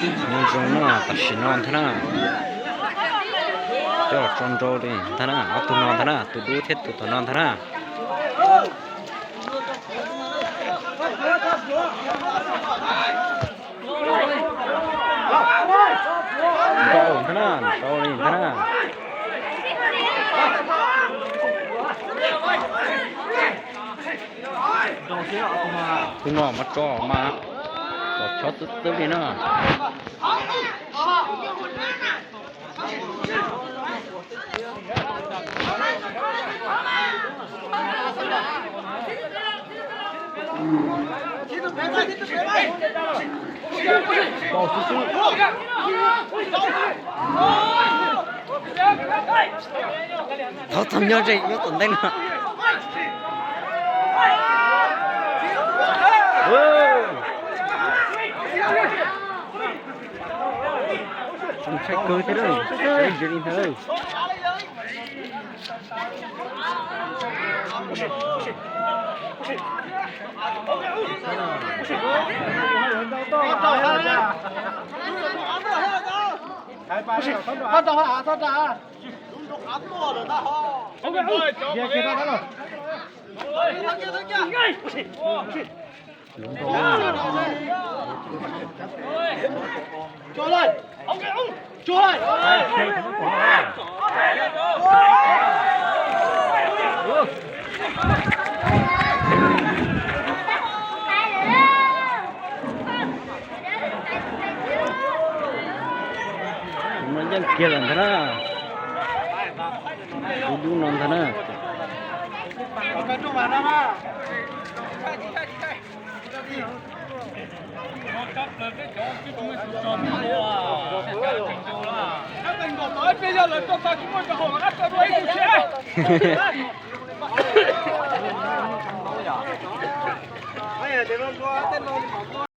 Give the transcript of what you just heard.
Nyob zoo na, tam sim no ntag na, coj los tso nrau li ntag na, ob tug no ntag na, tus dub thiab tus tom no ntag na. Nrau ntag na, nrau li ntag na. Tus no mas tso mas, tso chob xwb xwb li na. Thov txog nyob ze nyob tom ntej no. Ntshai kawg thiab, ntshai zim li ntawd. Tus no yeej kiag lawm ntag na. Tus dub no ntag na.